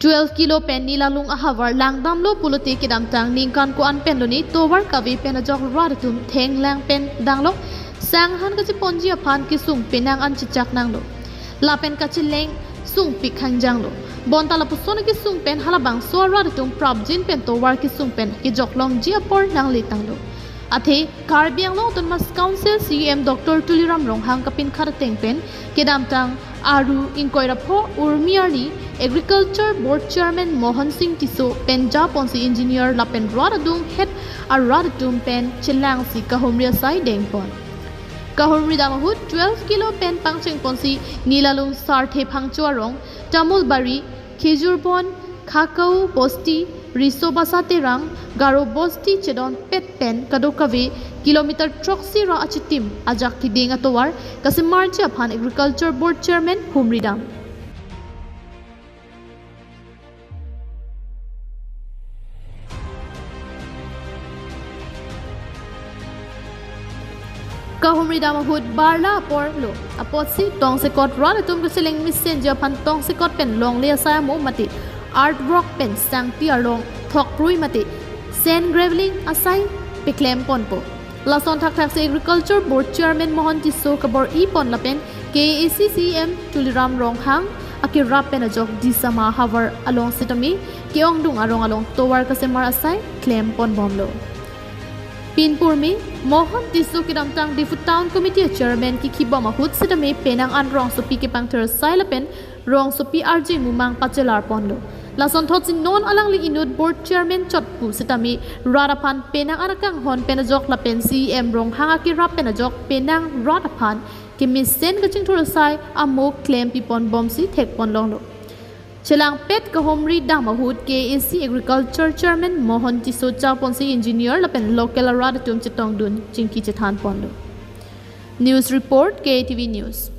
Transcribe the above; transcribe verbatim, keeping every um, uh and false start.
Twelve kilo pen Nilalung ahavar langdamlo pulote kedamtang ningkan ko-an pen lone tovar kave pen ajok rat atum thenglang pen danglok sanghan kacheponji aphan kesung penang an chechak nanglo. Lapen kacheleng sungpik hangjanglo. Bonta lapuson kesung pen halabangso arat atum prapjin pen tovar kesung pen kejoklongji apor nangletanglo. Athe Karbi Anglong Autonomous Council C E M Doctor Tuliram Ronghang kapinkhat ateng pen kedamtang Aru ingkoi ra pho Urmi arni Agriculture Board Chairman Mohan Singh Tisso pen japonsi engineer lapen rat adunghet arat atum pen chelangsi kahumri asai dengpon. Kahumri dam ahut twelve kilo pen pangchengponsi Nilalung Sarthe Phangcho arong, Tamulbari, Khejurbon, Khakau Bosti, Riso Basa Terang, Garo Bosti chedonpet pen kadokave kilometer throksi ra achitim ajak keding atovar kasemarji aphan Agriculture Board Chairman humri dam. Kahumri dam ahut barla apor lo. Apotsi tongsekot rat atum kacheleng mesenji aphan tongsekot pen longle asai amo mate earthwork pen sangti arlong thokprui mate sand graveling asai peklem ponpo. Lason thakthaksi Agriculture Board Chairman Mohan Tisso kabor-ipon lapen K A A C C E M Tuliram Ronghang akerap pen ajok Disama havar along sitame ke-ongdung arong along tovar kasemar asai klem ponbomlo. Pinpurmi Mohan Tisso kedamtang Diphu Town Committee Chairman kekhibom ahut sitame penang an rongsopi kepangthir asai lapen rongsopi arje mumang pachelar ponlo. Lasonthotsi non alangli inut Board Chairman chot pu sitame rat aphan penang an akanghon pen ajok lapen C E M Ronghang akerap pen ajok penang rat aphan kemesen kachingthur asai amo klem piponbomsi thekponlonglo. Chelangpet kahumri dam ahut K A A C Agriculture Chairman Mohan Tisso japonsi engineer lapen local arat atum chetongdun chingki chethanponlo. News report, K A T V News.